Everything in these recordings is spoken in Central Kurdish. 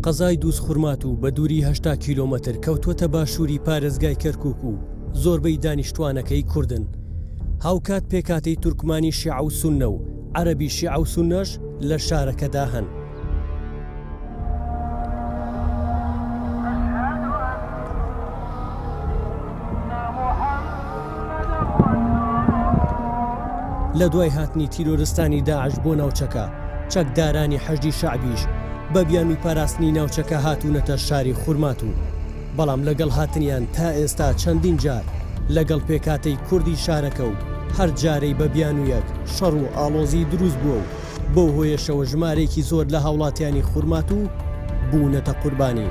قەزای دووزخورماتوو بە دووری 80 کیلۆمەتر کەوتووەتە باشووری پارێزگای کەرکووک و زۆربەی دانیشتووانەکەی کوردن. هاوکات پێکهاتەی تورکمانی شیعە و سوننە و عەرەبی شیعە و سوننەش لە شارەکەدا هەن. لە دوای هاتنی تیرۆرستانی داعش بۆ ناوچەکە، چەکدارانی حەشدی شەعبیش بە بیانووی پاراستنی ناوچەکە هاتوونەتە شاری خورماتوو، بەڵام لەگەڵ هاتنیان تا ئێستا چەندین جار لەگەڵ پێکهاتەی کوردی شارەکە و هەر جارەی بە بیانوویەک شەڕ و ئاڵۆزی دروست بووە و بەو هۆیەشەوە ژمارەیەکی زۆر لە هاوڵاتیانی خورماتوو بوونەتە قوربانی.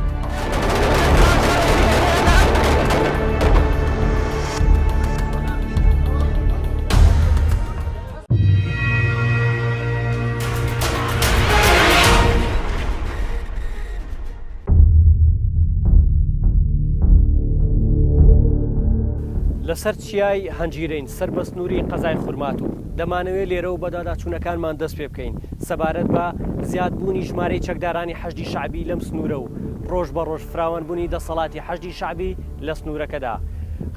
لەسەر چیای هەنجیرەین سەر بە سنووری قەزای خورماتوو، دەمانەوێت لێرەوە بەدواداچوونەکانمان دەست پێ بکەین سەبارەت بە زیادبوونی ژمارەی چەکدارانی حەشدی شەعبی لەم سنوورە و ڕۆژ بە ڕۆژ فراوانبوونی دەسەڵاتی حەشدی شەعبی لە سنوورەکەدا.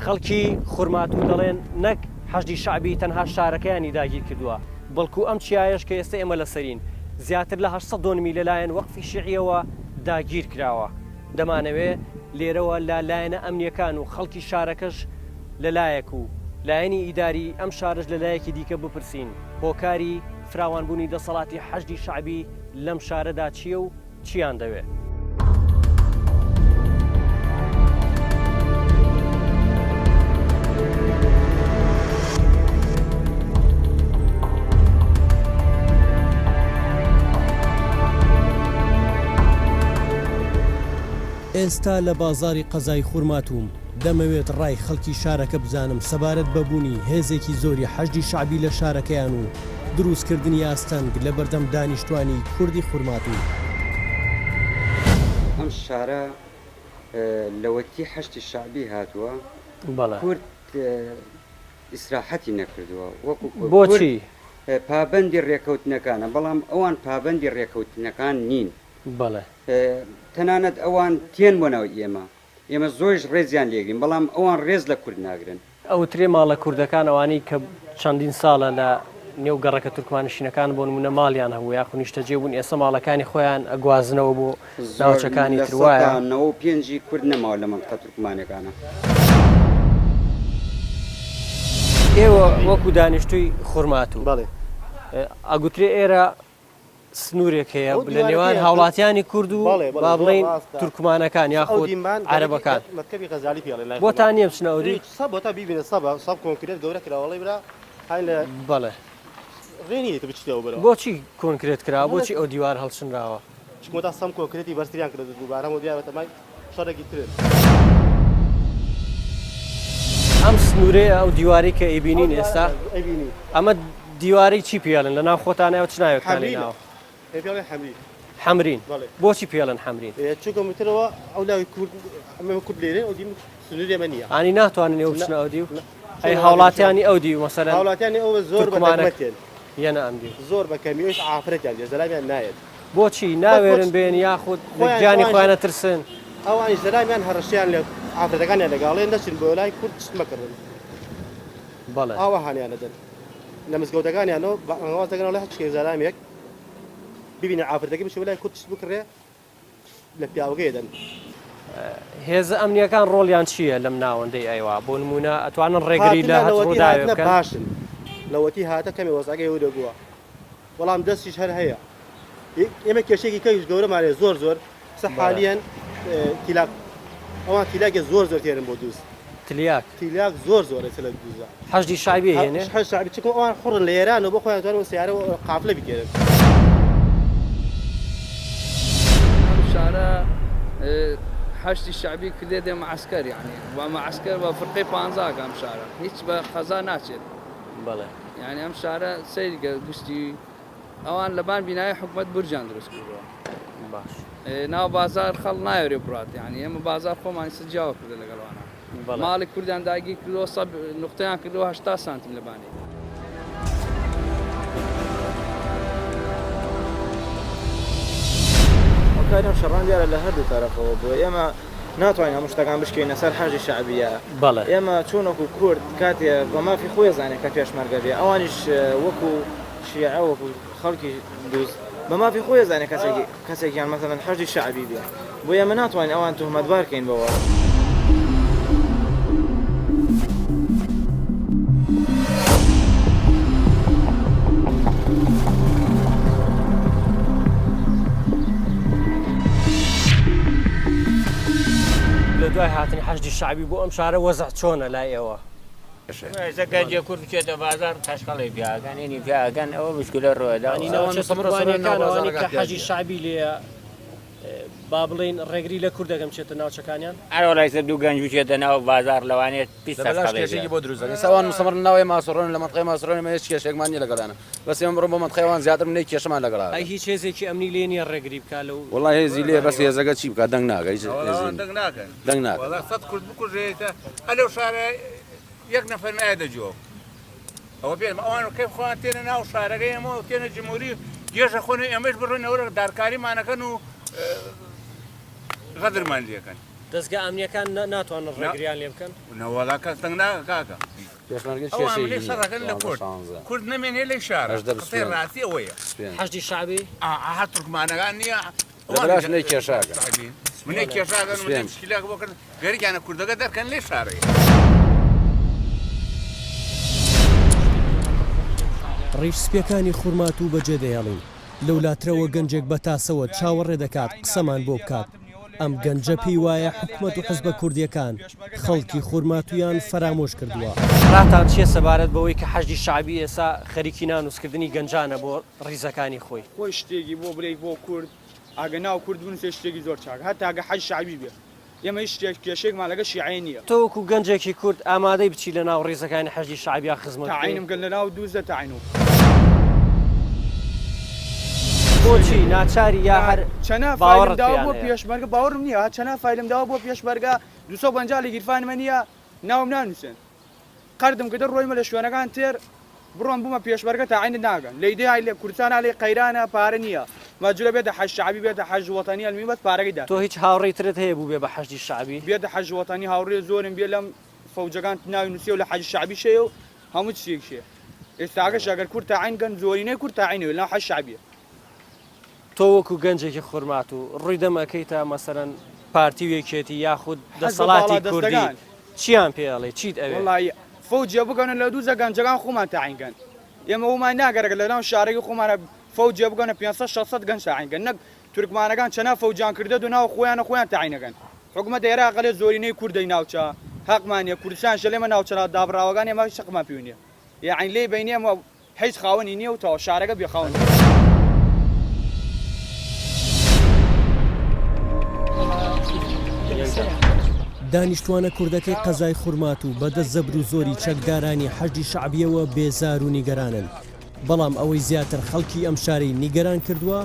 خەڵکی خورماتوو دەڵێن نەک حەشدی شەعبی تەنها شارەکەیانی داگیر کردووە، بەڵکو ئەم چیایەش کە ئێستە ئێمە لەسەرین زیاتر لە 800 دۆنمی لەلایەن وەقفی شیعییەوە داگیر کراوە. دەمانەوێ لێرەوە لە لایەنە ئەمنییەکان و خەڵکی شارەکەش لە لایەک و لایەنی ئیداری ئەم شارەش لە لایەکی دیکە بپرسین هۆکاری فراوانبوونی دەسەڵاتی حەشدی شەعبی لەم شارەدا چییە و چییان دەوێ؟ ئێستا لە بازاڕی قەزای خورماتووم، دەمەوێت ڕای خەڵکی شارەکە بزانم سەبارەت بە بوونی هێزێکی زۆری حەشدی شەعبی لە شارەکەیان و دروستکردنی ئاستەنگ لەبەردەم دانیشتوانی کوردی خورماتوو. ئەم شارە لەوەتی حەشدی شەعبی هاتووە کورد ئیسراحەتی نەکردووە وەکو کورد بۆچی؟ پابەندی ڕێکەوتنەکانە بەڵام ئەوان پابەندی ڕێکەوتنەکان نین. بەڵێ. تەنانەت ئەوان تێن بۆ ناو ئێمە ئێمە زۆریش ڕێزیان لێگرین بەڵام ئەوان ڕێز لە کورد ناگرن. ئەوترێ ماڵە کوردەکان ئەوانەی کە چەندین ساڵە لە نێو گەڕەکە تورکمانشینەکان بۆ نمونە ماڵیان هەبوو یاخو نیشتەجێ بوون ئێستا ماڵەکانی خۆیان ئەگوازنەوە بۆ زۆر ناوچەکانی لە تر وایە؟ سەتا نەوە و پێنجی کورد نەماوە لە مەنتقە تورکمانەکانە. ئێوە وەکو دانیشتووی خورماتوو بەڵێ. ئەگوترێ ئێرە سنوورێک هەیە لە نێوان هاوڵاتیانی کورد و با بڵێین تورکمانەکان یاخود عەرەبەکان بۆتان نییە بچنە ئەو دیو؟ بەڵێ بۆچی کۆنکرێت کراوە بۆچی ئەو دیوار هەڵچنراوە؟ ئەم سنوورەیە ئەو دیوارەی کە ئەیبینین ئێستا ئەمە دیوارەی چی پێڵن لە ناو خۆتانە و چ ناوێکتان لێ ناوە؟ پێ پێڵێن حەمرین. حەمرین بەڵێ. بۆچی پێڵێن حەمرین؟ ئێ چونکە مترەوە ئەو لاوی کورد ئەمە کورد لێرەین ئەو دیم سنووری ئێمە نییە. ئانی ناتوانن ئێوە بچنە ئەو دیو؟ نا. ئەی هاوڵاتیانی ئەو دیو مەسەلەن هاوڵاتیانی ئەوە زۆر بە تورکمانەک دەگمەن تێن. یەنە ئەم دیو؟ زۆر بە کەمی ئەویش ئافرەتیان دێ زەلامیان نایەت. بۆچی بەس ناوێرن بۆچ بێن یاخود لە خۆیان گیانی ئەوانیش خۆیان ئەترسن؟ ئەوانیش زەلامیان هەڕەشەیان لە ئافرەتەکانیان دەکا ئەڵێن نەچن بۆ لای کورد شت مەکڕن. بەڵێ. ئاوا هانیان ئەدەن. لە مزگەوتەکانیانەوە بانگەواز دەکەن ئەڵێ هەچ خێزانێک ببینێ ئافرەتەکەی بچێ بۆ لای کورد شت بکڕێ لە پیاوەکەی دەن. هێزە ئەمنیەکان ڕۆڵیان چییە لەم ناوەندەی ئەیوا بۆ نمونە ئەتوانن ڕێگری لە هەچ ڕووداوێ بکەن؟ باشن لەوەتی هاتە کەمێ وەزعەکەی هورە بووە بەڵام دەستیش هەر هەیە ئێمە کێشەیەکی کەش گەورەمان هەیە زۆر زۆر سە حالیەن تیلاک ئەوان تیلاکێ زۆر زۆر تێرن بۆ دووز تلیاک تیلاک زۆر زۆرە لە دووزە حەشدی شەعبی هێنێ حەشد شەعبی چونکە ئەوان حوڕن لە ئێرانەوە بۆ خۆیان توانن سیارە و قافلە بگێرن. ئەم شارە حەشدی شەعبی کردێ دێ معسکەر یعنی بە معسکەر بە فرقەی پانزاکە ئەم شارە هیچ بە قەزا ناچێت بەڵێ. یانی ئەم شارە سەیرکە گشتی ئەوان لەبان بینای حکومەت بورجیان دروست کردووە باش ناو بازار خەڵ نایەرێ بڕات یانی ئێمە بازار خۆمان سە جیاوە کردە لەگەڵوانە ماڵی کوردیان داگیر کردووە سە نقطەیان کردووە هەشتا سانتیم لەبانی. هۆکاری ئەم شەڕان دیارە لە هەردوو تەرەفەوە بووە ئێمە ناتوانین هەموو شتەکان بشکێنە سەر حەشدی شەعبیە بەڵێ. ئێمە چۆن وەکو کورد کاتێ بە مافی خۆی ئەزانێ کە پێشمەرگە بێ ئەوانیش وەکو شیعە وەکو خەڵکی دوز بە مافی خۆی ئەزانێ کەسێکی کەسێکیان مەسەلەن حەشدی شەعبی بێ بۆیە ئێمە ناتوانین ئەوان تۆهمەتبار کەین بەوە. لە دوای هاتنی حەشدی شەعبی بۆ ئەم شارە وەزع چۆنە لای ئێوە؟ ئێستا گەنجێ کورد بچێتە بازاڕ تەشقەڵی پیاکەن ئینی پیاکەن ئەوە مشکلە ڕوێدا ینی ناوچە تورکمانیەکان ئەوانەی کە حەشدی شەعبی لێیە با بڵێین ڕێگری لە کورد دەکەن بچێتە ناوچەکانیان؟ ئەرێ وەڵا ئێستا دوو گەنج بچێتە ناو بازاڕ لەوانەیە پیس لە بەلاش تەشقەڵی کێشەیەکی پیاکەن. بۆ دروست دەکەن ئێستا ئەوان مستەمڕ لە ناو ئێمە ئاسۆڕۆن لە مەنتقەی ماسۆڕۆن ئێمە هیچ کێشەیەکمان نییە لەگەڵیانە بەس ئێمە بڕۆن بۆ مەنتقەی ئەوان زیاتر منەی کێشەمان لەگەڵ ئەی ئەکەن. هیچ هێزێکی ئەمنی لێ نییە ڕێگری بکا لەو وەڵا هێزی لێیە بەس بارەیەوە؟ هێزەکە چی بکا دەنگ ناکا هیچ وەڵا هێزی ئەوان نییە دەنگ ناکەن دەنگ ناکەن. وەڵا سەت کورد بکوژرێتە ئە لەو شارە یەک نەفەر نایەتە جواب ئەوە پێم ئەوان کەف خۆیان تێنە ناو شارەکەی ئێمە و تێنە جمهوری گێژە خۆن و ئێمەش بڕۆین ئەوە دارکاریمانەکەن و غەدرمان لێکەن. دەزگا ئەمنیەکان ناتوانن ڕێگریان لێ بکەن؟ نەوەڵا کەس دەنگ ناکە کاکە. پێشمەرگە ئەو کێشەیەکی ئامنەی نییە شەڕەکەن لە دوانزە کورد شانزە کورد نەمێنێ لەی شارە هەژدە قسەی 25 ڕاستی ئەوەیە. 25. حەشدی شەعبی؟ ئا تورکمانەکان نییە لە بەلاش منەی کێشاکەن. منەی کێشاکەن منەی 25. مشکیلەکە بۆ کردن گەرەکیانە کوردەکە دەرکەن لەی شارەیە. ڕیش سپیەکانی خورماتوو بەجێ دەهێڵین، لەولاترەوە گەنجێک بە تاسەوە چاوەڕێ دەکات قسەمان بۆ بکات، ئەم گەنجە پێی وایە حکومەت و حزبە کوردییەکان خەڵکی خورماتوویان فەرامۆش کردووە. ڕاتان چییە سەبارەت بەوەی کە حەشدی شەعبی ئێستا خەریکی نانووسکردنی گەنجانە بۆ ڕیزەکانی خۆی؟ خۆی شتێکی بۆ بلێی بۆ کورد ئاگە ناو کورد بنوسێ شتێکی زۆر چاکە هەتا گە حەج شەعبی بێ ئێمە هیچ شتێک کێشەیەکمان لەگە شیعەیە نیە. تۆ وەکو گەنجێکی کورد ئامادەی بچی لە ناو ڕیزەکانی حەشدی شەعبیا خزمەت بکەی؟ تەعینم کەن لە ناو دووزە تەعینم. بۆچی ناچاری یا هەر چەنا فایلم باوەڕت داوە پێیان بۆ هەیە؟ پێشمەرگە باوەڕم نیە چەنا فایلم داوە بۆ پێشمەرگە 250 لە گیرفانمە نیە ناوم نانوسن. قەردم کردە ڕۆیمە لە شوێنەکان تر بڕۆم بومە پێشمەرگە تاعینت ناکەن لەی دێ لە کوردستانا لێ قەیرانە پارە نیە مەجورە بێتە حەج شەعبی بێتە حەج وەتەنی ئەلمی بەس پارەکەی تۆ داتێ. هیچ هاوڕێی ترت هەیە بووبێ بە حەشدی شەعبی؟ بێتە حەج وەتەنی هاوڕێ زۆرم بێ لەم فەوجەکان ناوی نوسیەو لە حەج شەعبیش هەیە و هەموو چیەکیش هەیە ئێستاکەش ئەگەر کورد تاعین کەن زۆرینەی کورد تاعینە لەناو حەج شەعبیە. تۆ وەکو گەنجێکی خورماتوو ڕووی دەم ئەکەیتە مەسەلەن پارتی و یەکێتی یاخود حەز بە دەسەڵاتی کوردی باڵادەستەکان. چیان پێ ئەڵێی چیت ئەوێ؟ وەڵایی فەوجێ بکەنە لە دووزە گەنجەکان خۆمان تاعین کەن ئێمە ومان ناگەرەکە لەناو شارەکەی خۆمانە فەوجێ بکەنە 500 600 گەنج تاعین کەن نەک تورکمانەکان چەنا فەوجیان کردە دو ناو خۆیانە خۆیان تاعین ئەکەن حکومەت عێراق ئەلێ زۆرینەی کوردەی ناوچە هەقمان نیە کوردستان شەلێمە ناوچە دابڕاوەکان ئێمە هیچ حەقمان پێوە نیە یەعنی لێی بەینی ئێمە هیچ خاوەنی نیە و تەواو شارەکە بێ خاوەن بووە. دانیشتوانە کوردەکەی قەزای خورماتوو بەدەست زەبر و زۆری چەکدارانی حەشدی شەعبییەوە بێزار و نیگەرانن، بەڵام ئەوەی زیاتر خەڵکی ئەم شارەی نیگەران کردووە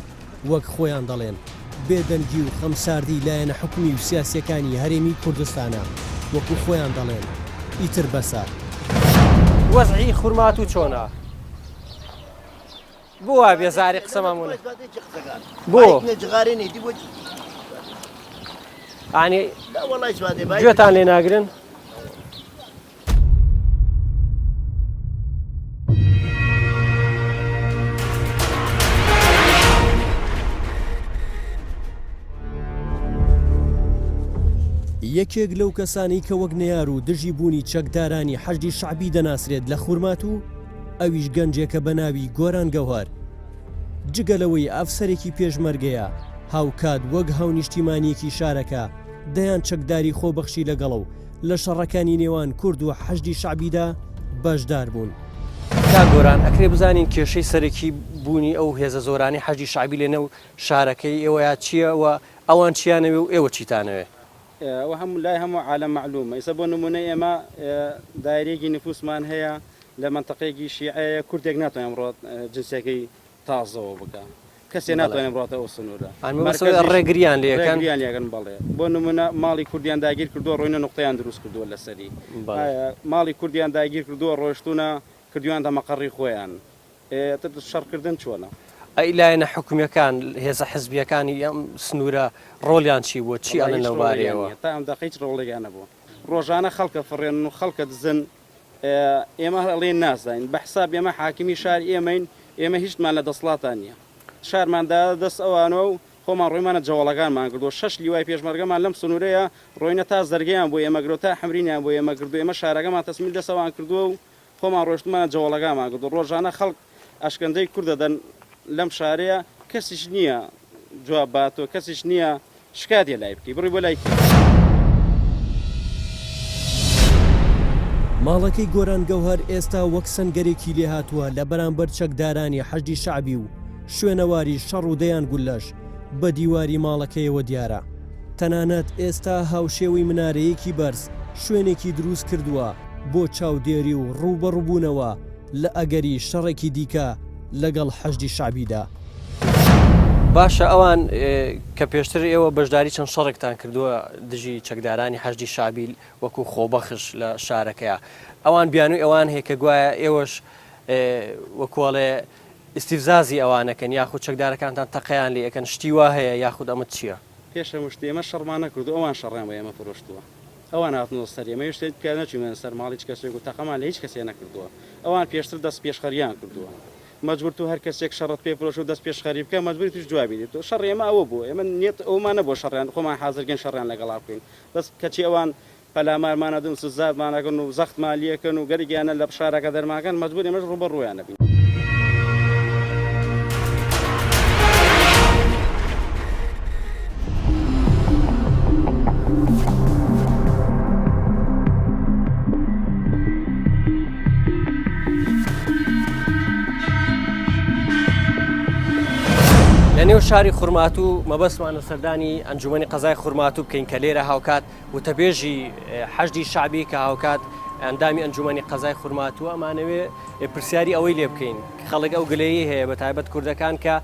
وەک خۆیان دەڵێن بێدەنگی و خەمساردی لایەنە حکومی و سیاسیەکانی هەرێمی کوردستانە، وەکو خۆیان دەڵێن ئیتر بەسە. وەزعی خورماتوو چۆنە؟ بۆ وا بێزاری قسەمان بۆ بۆ ئانی گوێتان لێ ناگرن؟ یەکێک لەو کەسانەی کە وەک نەیار و دژی بوونی چەکدارانی حەشدی شەعبی دەناسرێت لە خورماتوو، ئەویش گەنجێکە بە ناوی گۆران گەوهەر. جگە لەوەی ئەفسەرێکی پێشمەرگەیە، هاوکات وەک هاونیشتیمانییەکی شارەکە، دەیان چەکداری خۆبەخشی لەگەڵە و لە شەڕەکانی نێوان کورد و حەشدی شەعبیدا بەشدار بوون. کاک گۆران، ئەکرێ بزانین کێشەی سەرەکی بوونی ئەو هێزە زۆرانەی حەشدی شەعبی لەنێو شارەکەی ئێوەیا چییە و ئەوان چیانەوێ و ئێوە چیتانەوێ؟ ئەوە هەموو لای هەموو عالەم مەعلومە ئیستا بۆ نمونە ئێمە دایرەیەکی نفوسمان هەیە لە مەنتەقەیەکی شیعەیە کوردێک ناتوانێت ئەمڕۆ جنسیەکەی تازەوە بکا کەسێ ناتوانێت بڕاتە ئەو سنوورە ڕێگریان لێکەن ڕێگریان لێکەن بەڵێ بۆ نمونە ماڵی کوردیان داگیر کردووە ڕۆینە نوقتەیان دروست کردووە لەسەری ماڵی کوردیان داگیر کردووە ڕۆشتونە کردویانتە مەقەڕی خۆیان ئێ تر شەڕکردن چۆنە؟ ئەی لایەنە حکومییەکان، هێزە حزبییەکانی ئەم سنوورە ڕۆڵیان چی بووە؟ چی وەڵا ئەڵێن هیچ لەو ڕۆڵێکیان بارەیەوە؟ نییە تا ئەم دەقە هیچ ڕۆڵێکیان نەبووە. ڕۆژانە خەڵکە فڕێنن و خەڵکە دزن ئێمە هەر ئەڵێن نازانین بە حساب ئێمە حاکمی شار ئێمەین ئێمە هیچمان لە دەسڵاتا نییە شارمان دا دەست ئەوانەوە و خۆمان ڕۆیمانە جەوەڵەکانمان کردووە شەش لیوای پێشمەرگەمان لەم سنوورەیە ڕۆینە تا زەرگەیان بۆ ئێمە گرو تا حەمرینیان بۆ ئێمە کردو ئێمە شارەکەمان تەسمیل دەست ئەوان کردووە و خۆمان ڕۆشتمانە جەوەڵەکانمان کردو ڕۆژانە خەڵک ئەشکەنجەی کورد دەدەن لەم شارەیە کەسیش نییە جواب باتۆ کەسیش نییە شکاتێ لای بکەی بڕی بۆ لای کێ؟ ماڵەکەی گۆران گەوهەر ئێستا وەک سەنگەرێکی لێهاتووە لە بەرامبەر چەکدارانی حەشدی شەعبی و شوێنەواری شەڕ و دەیان گوللەش بە دیواری ماڵەکەیەوە دیارە. تەنانەت ئێستا هاوشێوەی منارەیەکی بەرز شوێنێکی دروست کردووە بۆ چاودێری و ڕووبەڕووبوونەوە لە ئەگەری شەڕێکی دیکە لەگەڵ حەشدی شەعبیدا. باشە ئەوان کە پێشتر ئێوە بەشداری چەند شەڕێکتان کردووە دژی چەکدارانی حەشدی شەعبی وەکو خۆبەخش لە شارەکەیا ئەوان بیانووی ئەوان هەیە کە گوایە ئێوەش وەکوڵێ ئیستیفزازی ئەوانەکەن یاخود چەکدارەکانتان تەقەیان لێ ئەکەن شتی وا هەیە یاخود ئەمە چییە؟ پێش هەموو شتێ ئێمە شەڕمان نەکردووە ئەوان شەڕیان بە ئێمە فرۆشتووە ئەوان هاتنەوە سەر ئێمە هێشتا پیا نەچووینە سەر ماڵی هیچ کەسێک و تەقەمان لە هیچ کەسێ نەکردووە ئەوان پێشتر دەست پێشخەریان کردووە مەجبور تۆ هەر کەسێک شەڕت پێ فرۆشت و دەست پێشخەری بکە مەجبوری توش جوابی دەیتەوە شەڕی ئێمە ئەوە بوو ئێمە نیەت ئەومان نەبووە شەڕیان خۆمان حازرکەین شەڕیان لەگەڵا بکەین بەس کەچی ئەوان پەلامارمان ئەدەن و سزامان ئەکەن و زەختمان لێکەن و گەرگیانە لە شارەکە دەرماکەن مەجبور ئێمەش ڕووبەڕوویان ئەبین. لە نێو شاری خورماتوو مەبەستمانە سەردانی ئەنجومەنی قەزای خورماتوو بکەین کە لێرە هاوکات وتەبێژی حەشدی شەعبی کە هاوکات ئەندامی ئەنجومەنی قەزای خورماتووە ئەمانەوێ پرسیاری ئەوەی لێ بکەین خەڵک ئەو گلەیی هەیە بە تایبەت کوردەکان کە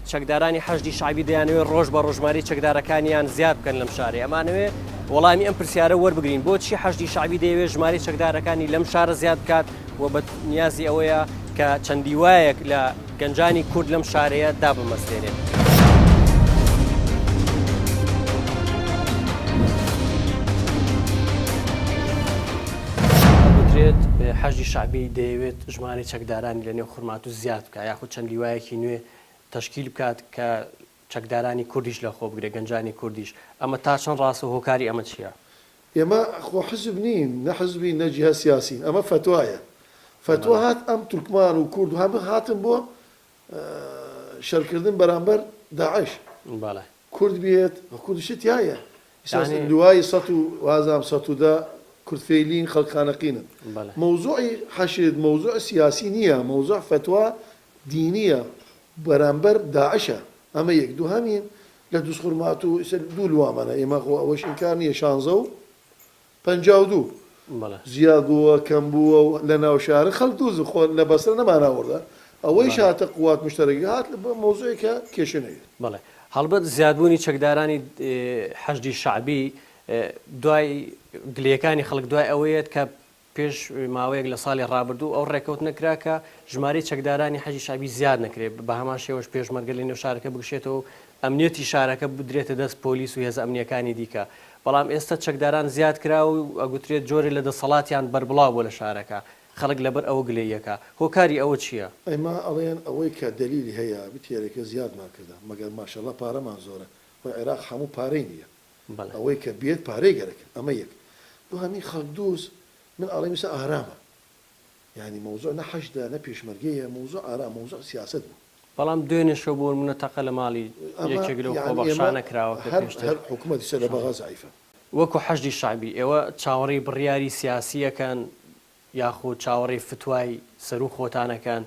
چەکدارانی حەشدی شەعبی دەیانەوێت ڕۆژ بە ڕۆژماری چەکدارەکانیان زیاد بکەن لەم شارێ ئەمانەوێ وەڵامی ئەم پرسیارە وەربگرین بۆچی حەشدی شەعبی دەیەوێت ژماری چەکدارەکانی لەم شارە زیاد بکات و بە نیازی ئەوەیە کە چەند لیوایەک لە گەنجانی کورد لەم شارەیە دابمەزرێنێت. ئەگوترێت حەشدی شەعبی دەیەوێت ژمارەی چەکدارانی لە نێو خورماتوو زیاد بکات یاخود چەند لیوایەکی نوێ تەشکیل بکات کە چەکدارانی کوردیش لەخۆ بگرێت، گەنجانی کوردیش، ئەمە تا چەند ڕاستە و هۆکاری ئەمە چییە؟ ئێمە خۆ حزب نین، نە حزبین نە جیهە سیاسین، ئەمە فەتوایە. فەتوا هات ئەم تورکمان و کورد و هەموو هاتن بۆ شەرکردن بەرامبەر داعش. کورد بێت کوردیشی تیایە. لوای سەت و وازام 110 کورد فەیلین خەڵک خانەقینن. مەوزوعی حەشد مەوزوع سیاسی نییە، مەوزوع فەتوا دینییە بەرامبەر داعشە ئەمە یەک دووهەمین لە دوزخورماتوو ئیستا دوو لوامانە ئێمە خۆ ئەوەش ئینکار نییە شانزە و 52 زیاد بووە کەم بووە و لە ناو شارە خەڵک دوز خۆ لە بەسرە نەماناوردە ئەوەیش هاتە قوات مشتەرەکی هات بە مەوزوعێکە کێشە نەوێت. بەڵێ هەڵبەت زیادبوونی چەکدارانی حەشدی شەعبی دوای گلەیەکانی خەڵک دوای ئەوەیەت کە پێش ماوەیەک لە ساڵی ڕابردوو ئەو ڕێکەوتنە کرا کە ژمارەی چەکدارانی حەشدی شەعبی زیاد نەکرێت، بە هەمان شێوەش پێشمەرگە لە نێو شارەکە بکشێتەوە و ئەمنیەتی شارەکە بدرێتە دەست پۆلیس و هێزە ئەمنییەکانی دیکە، بەڵام ئێستا چەکداران زیاد کرا و ئەگوترێت جۆرێ لە دەسەڵاتیان بەربڵاو بووە لە شارەکە، خەڵک لەبەر ئەوە گلەییەکا، هۆکاری ئەوە چییە؟ ئێمە ئەڵێن ئەوەی کە دەلیلی هەیە بتێرێکە زیادمان کردە، مەگەر ماشەڵا پارەمان زۆرە، خۆی عێراق هەموو پارەی نییە، ئەوەی کە بێت پارەی گەرەکە ئەمە یەک دوهەمین خەڵک دوز من ئەڵێم ئیستا ئارامە یانی مەوزوع نە حەشدە نە پێشمەرگەیە مەوزوع ئارام مەوزوع سیاسەت بوو. بەڵام دوێنێ شەو بۆ نمونە تەقە لە ماڵی یەکێک لەو خۆبەخشانە کراوە کە پێشتر. هەر حکومەت ئیستا لە بەغا زەعیفە. وەکو حەشدی شەعبی ئێوە چاوەڕێی بڕیاری سیاسی ئەکەن یاخود چاوەڕێی فتوای سەروو خۆتان ئەکەن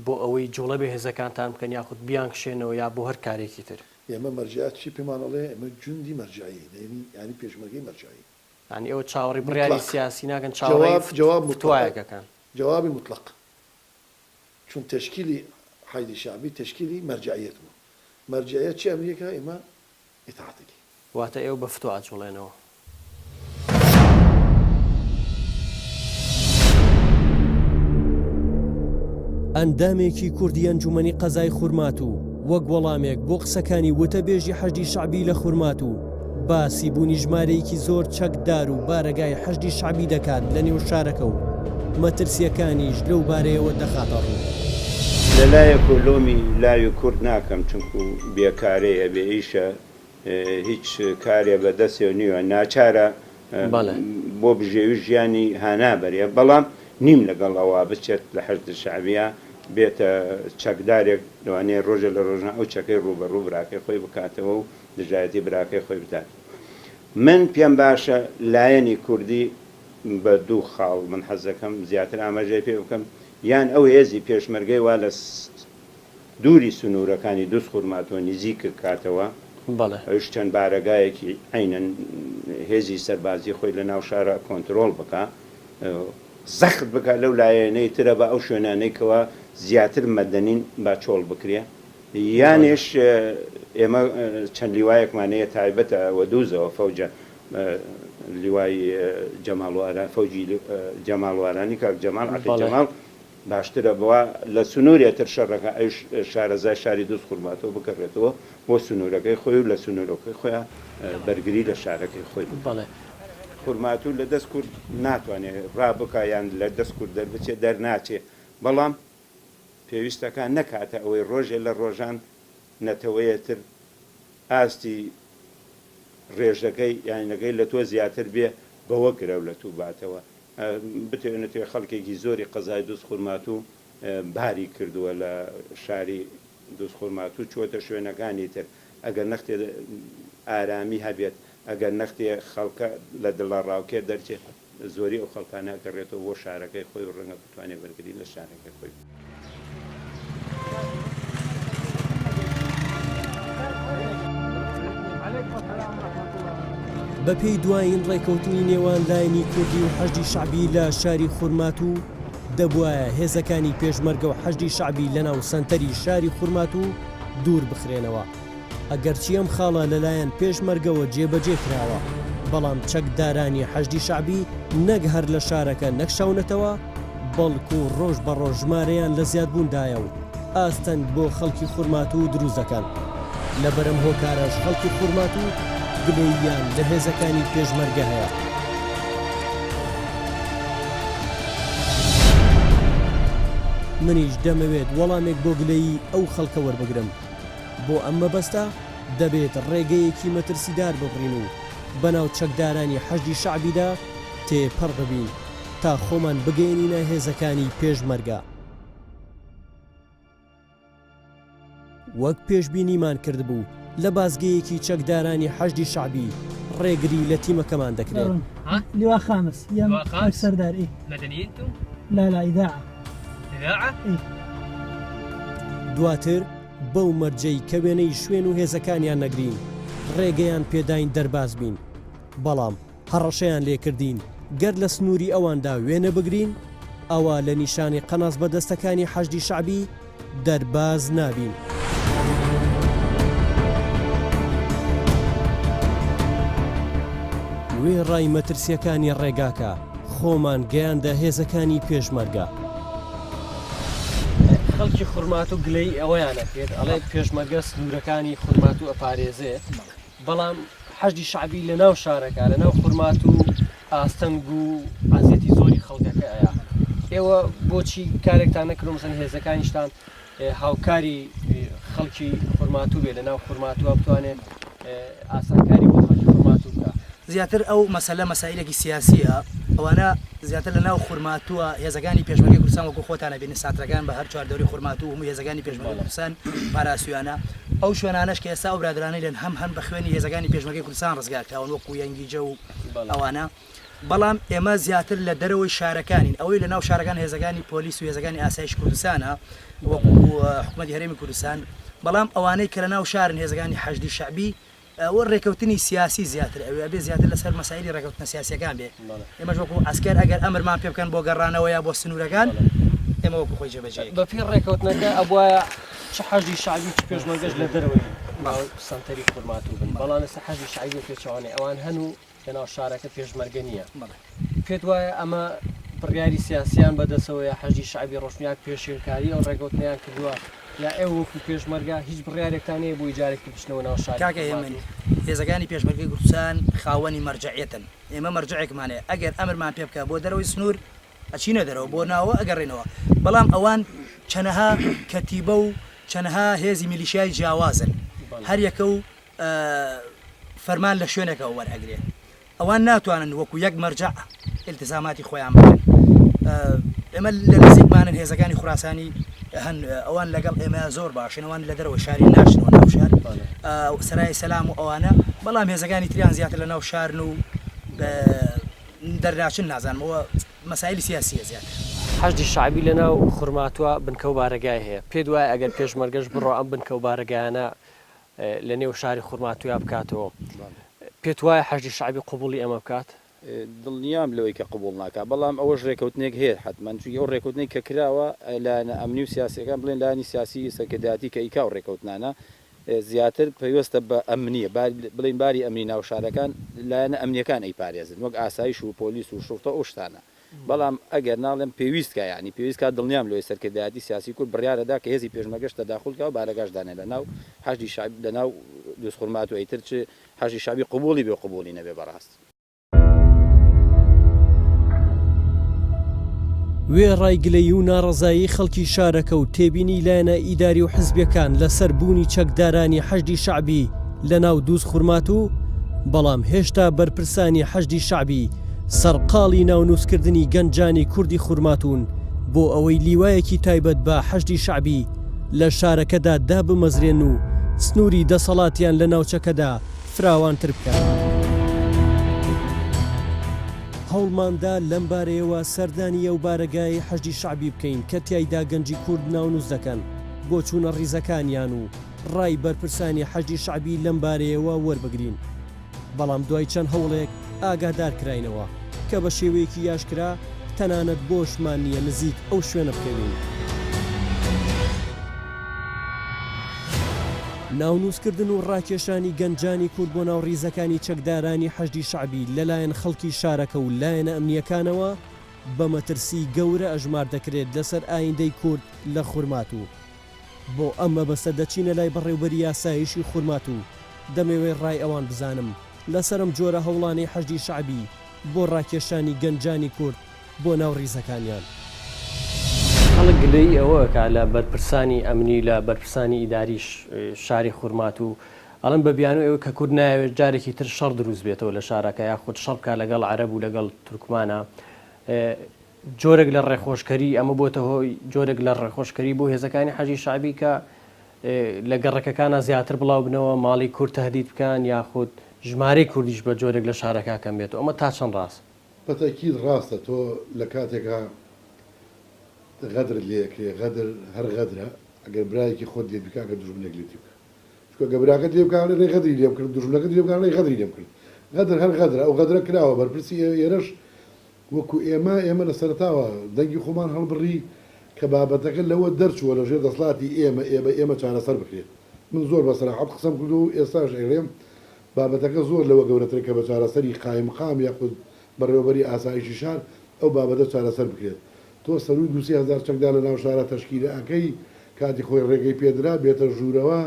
بۆ ئەوەی جوڵە بە هێزەکانتان بکەن یاخود بیانکشێنەوە یا بۆ هەر کارێکی تر؟ ئێمە مەرجەعیەت چی پێمان ئەڵێ ئێمە جوندی مەرجەعیین یانی یانی پێشمەرگەی مەرجەعیین. یانی ئێوە چاوەڕێی بڕیاری سیاسی ناکەن چاوەڕێی فتوایەک ئەکەن؟ جوابی مطلق چون تەشکیلی حەشدی شەعبی تەشکیلی مەرجەعیەت بوو مەرجەعیەت چی ئەمری ئەکا ئێمە ئیتاعەت ئەکەین. واتە ئێوە بە فتوا ئەجوڵێنەوە؟ ئەندامێکی کوردی ئەنجومەنی قەزای خورماتوو وەک وەڵامێک بۆ قسەکانی وتەبێژی حەشدی شەعبی لە خورماتوو باسی بوونی ژمارەیەکی زۆر چەکدار و بارەگای حەشدی شەعبی دەکات لە نێو شارەکە و مەترسییەکانیش لەو بارەیەوە دەخاتە ڕوو. لە لایەک و لۆمی لاوی کورد ناکەم چونکو بێکارەیە بێ ئیشە هیچ کارێ بە دەسێ نیوە ناچارە بۆ بژێوی ژیانی هانا بەرێ بەڵام نیم لەگەڵ ئەوە بچێت لە حەشد شەعبیە بێتە چەکدارێک لەوانەیە ڕۆژێ لە ڕۆژان ئەو چەکەی ڕووبەڕوو براکەی خۆی بکاتەوە و دژایەتی براکەی خۆی بدات من پێم باشە لایەنی کوردی بە دوو خاڵ من حەز دەکەم زیاتر ئاماژەی پێ بکەم یان ئەو هێزی پێشمەرگەی وا لە دووری سنوورەکانی دوزخورماتووە نزیک کاتەوە بەڵێ. ئەویش چەند بارەگایەکی عەینەن هێزی سەربازی خۆی لە ناو شارا کۆنترۆڵ بکا زەخت بکا لەو لایەنەی ترە با ئەو شوێنانەی کەوا زیاتر مەدەنین با چۆڵ بکرێ یانیش ئێمە چەند لیوایەکمان هەیە تایبەتە وە دووزەوە فەوجە لیوای جەماڵ واران فەوجی جەماڵ وارانی کاک جەماڵ عەقید جەماڵ باشترە بوا لە سنورێ تر شەڕەکە ئەویش شارەزای شاری دوزخورماتوو بگەڕێتەوە بۆ سنورەکەی خۆی و لە سنورەکەی خۆیا بەرگری لە شارەکەی خۆی بکات. خورماتوو لە دەست کورد ناتوانێ ڕابکا یان لە دەست کورد دەربچێ دەرناچێ بەڵام پێویستەکا نەکاتە ئەوەی ڕۆژێ لە ڕۆژان نەتەوەیە تر ئاستی ڕێژەکەی یانەکەی لە تۆ زیاتر بێ بەوە گرەو لە توو باتەوە بتەوێ نەتەوێ خەڵکێکی زۆری قەزای دوزخورماتوو باری کردووە لە شاری دوزخورماتوو چووەتە شوێنەکانی تر ئەگەر نەختێ ئارامی هەبێت ئەگەر نەختێ خەڵکە لە دڵەڕاوکێ دەرچێت زۆری ئەو خەڵکانە ئەگەڕێتەوە بۆ شارەکەی خۆی و ڕەنگە بتوانێت بەرگری لە شارەکەی خۆی بکات. بەپێی دوایین ڕێکەوتنی نێوان لایەنی کوردی و حەشدی شەعبی لە شاری خورماتوو، دەبوایە هێزەکانی پێشمەرگە و حەشدی شەعبی لەناو سەنتەری شاری خورماتوو دوور بخرێنەوە. ئەگەرچی ئەم خاڵە لەلایەن پێشمەرگەوە جێبەجێ کراوە، بەڵام چەکدارانی حەشدی شەعبی نەک هەر لە شارەکە نەکشاونەتەوە، بەڵکو ڕۆژ بە ڕۆژ ژمارەیان لە زیادبووندایە و ئاستەنگ بۆ خەڵکی خورماتوو دروست دەکەن. لەبەر ئەم هۆکارەش خەڵکی خورماتوو گلەییان لە هێزەکانی پێشمەرگە هەیە. منیش دەمەوێت وەڵامێک بۆ گلەیی ئەو خەڵکە وەربگرم. بۆ ئەم مەبەستە دەبێت ڕێگەیەکی مەترسیدار ببڕین و بەناو چەکدارانی حەشدی شەعبیدا تێپەڕ ببین تا خۆمان بگەیەنینە هێزەکانی پێشمەرگە. وەک پێشبینیمان کردبوو لە بازگەیەکی چەکدارانی حەشدی شەعبی ڕێگری لە تیمەکەمان دەکرێت. لواء خامس سەردار لا لا إذاعة دواتر بەو مەرجەی کە وێنەی شوێن و هێزەکانیان نەگرین ڕێگەیان پێداین دەرباز بین، بەڵام هەڕەشەیان لێکردین گەر لە سنووری ئەواندا وێنە بگرین ئەوا لە نیشانەی قەناس بەدەستەکانی حەشدی شەعبی دەرباز نابین. وێڕای مەترسییەکانی ڕێگاکە خۆمان گەیاندە هێزەکانی پێشمەرگە. خەڵکی خورماتوو گلەیی ئەوەیان ئەکرێت ئەڵێ پێشمەرگە سنوورەکانی خورماتوو ئەپارێزێ بەڵام حەشدی شەعبی لە ناو شارەکە لە ناو خورماتوو ئاستەنگ و ئازیەتی زۆری خەڵکەکە ئەیا ئێوە بۆچی کارێکتان نەکردو مەسەن هێزەکانیشتان هاوکاری خەڵکی خورماتوو بێ لە ناو خورماتووە بتوانێت ئاسانکاری بۆ خەڵکی خورماتوو بکا. زیاتر ئەو مەسەلە مەسائیلێکی سیاسییە، ئەوانە زیاتر لە ناو خورماتووە هێزەکانی پێشمەرگەی کوردستان وەکوو خۆتان ئەبینن ساترەکان بە هەر چواردەوری خورماتوو هەموو هێزەکانی پێشمەرگەی کوردستان پاراستوویانە، ئەو شوێنانەش کە ئێستا ئەو برادەرانەی لێن هەم هەن بە خوێنی هێزەکانی پێشمەرگەی کوردستان ڕزگار کراون وەکوو یەنگیجە و ئەوانە. بەڵام ئێمە زیاتر لە دەرەوەی شارەکانین، ئەوەی لە ناو شارەکان هێزەکانی پۆلیس و هێزەکانی ئاسایشی کوردستانە وەکو حکومەتی هەرێمی کوردستان، بەڵام ئەوانەی کە لە ناو شارن هێزەکانی حەشدی شەعبی و رێکەوتنی سیاسی زیاتر ئەوێ ئەبێ زیاتر لەسەر مەسایلی رێکەوتنە سیاسیەکان بێ، ئێمەش وەکو عەسکەر ئەگەر ئەمرمان پێ بکەن بۆ گەڕانەوە یا بۆ سنوورەکان ئێمە وەکو خۆی جێبەجێی ئەکەین. بەپێی رێکەوتنەکە ئەبوایە چ حەشدی شەعبی و چ پێشمەرگەش لە دەرەوەی سەنتەری خورماتوو بن، بەڵام ئێستا حەشدی شەعبی بە پێچەوانەی ئەوان هەن و لەناو شارەکە پێشمەرگە نییە، پێت وایە ئەمە بڕیاری سیاسیان بەدەسەوەیە حەشدی شەعبی ڕۆشتن یا پێشێلکاری ئەو ڕێکەوتنەیان کردووە یا ئێوە وەکو پێشمەرگە هیچ بڕیارێکتان هەیە بۆی جارێکی بچنەوە ناو شاری کاکە هێمن خورماتوو؟ هێزەکانی پێشمەرگەی کوردستان خاوەنی مەرجەعیەتن ئێمە مەرجەعێکمان هەیە ئەگەر ئەمرمان پێ بکا بۆ دەرەوەی سنوور ئەچینە دەرەوە بۆ ناوە ئەگەڕێنەوە بەڵام ئەوان چەنەها کەتیبە و چەنەها هێزی میلیشیای جیاوازن هەر یەکە و فەرمان لە شوێنێکەوە وەرئەگرێ ئەوان ناتوانن وەکو یەک مەرجەع ئیلتزاماتی خۆیان بکەن ئێمە لە نزیکمانن هێزەکانی خوراسانی هەن ئەوان لەگەڵ ئێمە زۆر باشن ئەوان لە دەرەوەی شاری ناچنەوە ناو شار سەرای سەلام و ئەوانە بەڵام هێزەکانی تریان زیاتر لە ناو شارن و دەرناچن نازانم ئەوە مەسایلی سیاسیە زیاتر. حەشدی شەعبی لە ناو خورماتوە بنکە و بارەگای هەیە، پێت وایە ئەگەر پێشمەرگەش بڕوا ئەم بنکە و بارەگایانە لە نێو شاری خورماتویا بکاتەوە، پێت وایە حەشدی شەعبی قبوڵی ئەمە بکات؟ دڵنیام لەوەی کە قبوڵ ناکا، بەڵام ئەوەش رێکەوتنێک هەیە حەتمەن، چونکی ئەو رێکەوتنەی کە کراوە لایەنە ئەمنی و سیاسیەکان بڵێن لایەنی سیاسی سەرکردایەتی کە ئیکا ئەو رێکەوتنانە زیاتر پەیوەستە بە ئەمنیە، بڵێین باری ئەمنی ناو شارەکان لایەنە ئەمنیەکان ئەیپارێزن وەک ئاسایش و پۆلیس و شوڕتە و ئەو شتانە، بەڵام ئەگەر ناڵێم پێویست کا یانی پێویست کا دڵنیام لەوەی سەرکردایەتی سیاسی کورد بڕیارە دا کە هێزی پێشمەرگەش تەداخول کا و بارەگاش دانێ لە ناو حەشدی شەعبی لە ناو دوزخورماتوو ئیتر چ حەشدی شەعبی قبوڵی بێ و قبوڵی نەبێ بەڕاست. وێڕای گلەیی و ناڕەزایی خەڵکی شارەکە و تێبینی لایەنە ئیداری و حزبیەکان لەسەر بوونی چەکدارانی حەشدی شەعبی لەناو دوزخورماتوو، بەڵام هێشتا بەرپرسانی حەشدی شەعبی سەرقاڵی ناونووسکردنی گەنجانی کوردی خورماتوون بۆ ئەوەی لیوایەکی تایبەت بە حەشدی شەعبی لە شارەکەدا دابمەزرێن و سنووری دەسەڵاتیان لە ناوچەکەدا فراوانتر بکەن. هەوڵماندا لەمبارەیەوە سەردانی ئەو بارەگایەی حەشدی شەعبی بکەین کە تیایدا گەنجی کورد ناونووس دەکەن بۆ چوونە ڕیزەکانیان و ڕای بەرپرسانی حەشدی شەعبی لەمبارەیەوە وەربگرین، بەڵام دوای چەند هەوڵێک ئاگادار کراینەوە کە بە شێوەیەکی یاشکرا تەنانەت بۆشمان نییە نزیک ئەو شوێنە بکەوین. ناونووسکردن و ڕاکێشانی گەنجانی کورد بۆ ناو ڕیزەکانی چەکدارانی حەشدی شەعبی لەلایەن خەڵکی شارەکە و لایەنە ئەمنییەکانەوە بە مەترسی گەورە ئەژمار دەکرێت لەسەر ئایندەی کورد لە خورماتوو. بۆ ئەم مەبەستە دەچینە لای بەڕێوبەری ئاسایشی خورماتوو، دەمەوێت ڕای ئەوان بزانم لەسەر ئەم جۆرە هەوڵانەی حەشدی شەعبی بۆ ڕاکێشانی گەنجانی کورد بۆ ناو ڕیزەکانیان. خەڵک گلەیی ئەوە ئەکا لە بەرپرسانی ئەمنی لە بەرپرسانی ئیداری شاری خورماتوو ئەڵێن بە بیانووی ئەوەی کە کورد نایەوێت جارێکی تر شەڕ دروست بێتەوە لە شارەکە یاخود شەڕ بکات لەگەڵ عەرەب و لەگەڵ تورکمانا جۆرێک لە ڕێخۆشکەری، ئەمە بۆتە هۆی جۆرێک لە ڕێخۆشکەری بۆ هێزەکانی حەشدی شەعبی کە لە گەڕەکەکانا زیاتر بڵاو بنەوە، ماڵی کورد تەهدید بکەن یاخود ژمارەی کوردیش بە جۆرێک لە شارەکە کەم بێتەوە، ئەمە تا چەند ڕاستە؟ بە تەئکید ڕاستە، تۆ لە کاتێکا غەدرت لێ ئەکرێ، غەدر هەر غەدرە، ئەگەر برایەکی خۆت لێت بکا، ئەگەر دوژمنێک لێتی بکا. چونکە گەر براکەت لێ بکا ئەڵێ غەدری لێم کرد، دوژمنەکەت لێ بکا ئەڵێ غەدری لێم کرد. غەدر هەر غەدرە، ئەو غەدرە کراوە، بەرپرسی ئێرەش وەکو ئێمە، ئێمە لە سەرەتاوە دەنگی خۆمان هەڵبڕی کە بابەتەکە لەوە دەرچووە لە ژێر دەسڵاتی ئێمە، ئێ بە ئێمە چارەسەر بکرێت. من زۆر بە سەراحەت قسەم کردووە و ئێستاش ئەیڵێم بابەتەکە زۆر لەوە گەورەترە کە بە چارەسەری قایمقام یاخود بەڕێوەبەری ئاسایشی شار ئەو بابەتە چارەسەر بکرێت. تۆ سەرووی دووسێ هەزار چەکدار لە ناو شارا تەشکیلە ئەکەی، کاتی خۆی ڕێگەی پێدرا بێتە ژوورەوە،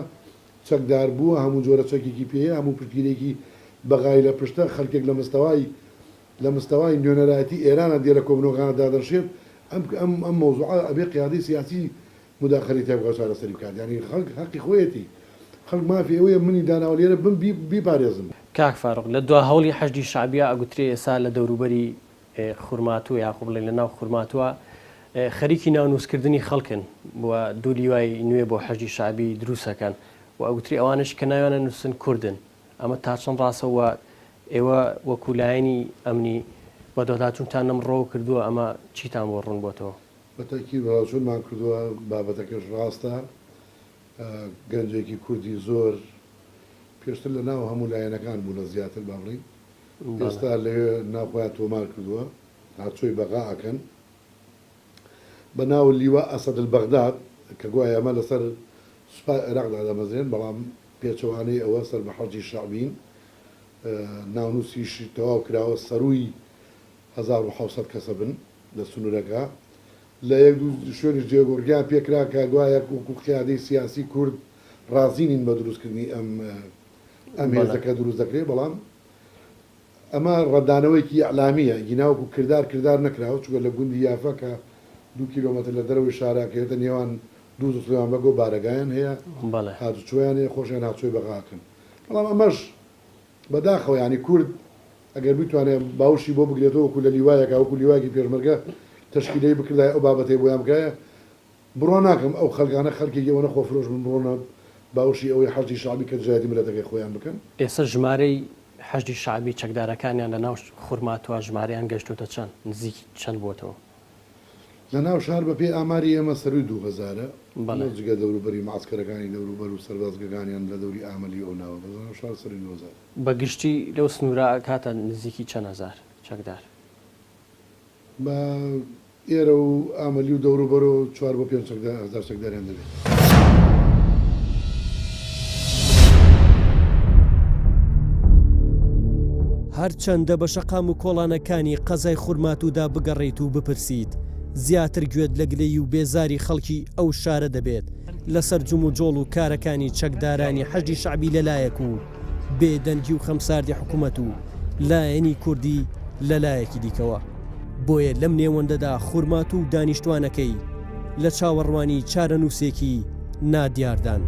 چەکدار بووە، هەموو جۆرە چەکێکی پێیە، هەموو پشتگیرێکی بەغای لە پشتە، خەلکێک لە مستەوای لە مستەوای نوێنەرایەتی ئێرانە دێ لە کۆبنەوەکانە دادەنشێت، ئەم ئەم ئەم مەوزوعە ئەبێ قیادەی سیاسی موداخەلەی تیا بکا و چارەسەری بکات، یانی خەڵک هەقی خۆیەتی، خەڵک مافی ئەوەیە منی داناوە لێرە بم بی بیپارێزم. کاک فاروق لە دوا هەوڵی حەشدی شەعبیا ئەگوترێ ئێستا لە دەوروبەری خورماتوو یاخۆ بڵێین لە ناو خورماتووە خەریکی ناونووسکردنی خەڵکن و دوو لیوای نوێ بۆ حەشدی شەعبی دروست ئەکەن و ئەگوترێ ئەوانەش کە ناویان ئەنووسن کوردن ئەمە تا چەند ڕاستە و ئێوە وەکو لایەنی ئەمنی بەدواداچوونتان لەم ڕووەوە کردووە ئەمە چیتان بۆ ڕوون بۆتەوە؟ بە تەئکید بەدواداچوونمان کردووە، بابەتەکەش ڕاستە، گەنجێکی کوردی زۆر پێشتر لە ناو هەموو لایەنەکان بوونە زیاتر با بڵێین ئێستا لەوێ ناو خۆیان تۆمار کردووە هاتچۆی بەغا ئەکەن بە ناو لیوا ئەسەد البغداد کە گوایە ئەمە لەسەر سوپای عێراق دادەمەزرێن بەڵام پێچەوانەی ئەوە سەر بە حەشدی شەعبین ناونووسیش تەواو کراوە سەرووی 1700 کەسە بن. لە سنوورەکە، لە یەک دوو شوێنیش جێگۆڕکێیان پێکرا کە گوایە وەکو قیادەی سیاسی کورد ڕازی نین بە دروستکردنی ئەم ئەم هێزە کە دروست دەکرێت، بەڵام ئەمە ڕەتدانەوەیەکی ئیعلامییە، گینا وەکو کردار کردار نەکراوە، چونکە لە گوندی یافا کە دوو کیلۆمەتر لە دەرەوەی شارە ئەکەوێتە نێوان دووز و سڵێمان بەگەوە بارەگایان هەیە، هاتوچۆیان هەیە، خۆشیان هاتوچۆی بەغا ئەکەن. بەڵام ئەمەش بەداخەوە یانی کورد ئەگەر بتوانێ باوشی بۆ بگرێتەوە وەکو لە لیوایەکا وەکو لیوایەکی پێشمەرگە تەشکیلەی بکردایە ئەو بابەتەی بۆیان بکرایە بڕوا ناکەم ئەو خەلکانە خەلکێکی ئەوەنە خۆفرۆش بن بڕۆنە باوشی ئەوەی حەشدی شەعبی کە دژایەتی مللەتەکەی خۆیان بکەن. ئێستا ژمارەی حەشدی شەعبی چەکدارەکانیان لە ناو خورماتوە ژمارەیان گەشتۆتە چەند؟ نزیکی چەند بۆتەوە؟ لە ناو شار بە پێی ئاماری ئێمە سەرووی دوو هەزارە، نە جگە دەوروبەری مەعەسکەرەکانی دەوروبەر و سەربازگەکانیان لە دەوری ئامەلی و ئەو ناوە، بەس لە ناو شار سەرووی 2000. بە گشتی لەو سنوورە ئەکاتە نزیکی چەند هەزار چەکدار؟ بە ئێرە و ئامەلی و دەوروبەرەوە چوار بۆ پێنج هەزار چەکداریان دەبێت. هەرچەندە بە شەقام و کۆڵانەکانی قەزای خورماتوودا بگەڕێیت و بپرسیت، زیاتر گوێت لە گلەیی و بێزاری خەڵکی ئەو شارە دەبێت لەسەر جموجۆڵ و کارەکانی چەکدارانی حەشدی شەعبی لەلایەک و بێدەنگی و خەمساردی حکومەت و لایەنی کوردی لەلایەکی دیکەوە. بۆیە لەم نێوەندەدا خورماتوو و دانیشتوانەکەی لە چاوەڕوانی چارەنووسێکی نادیاردان.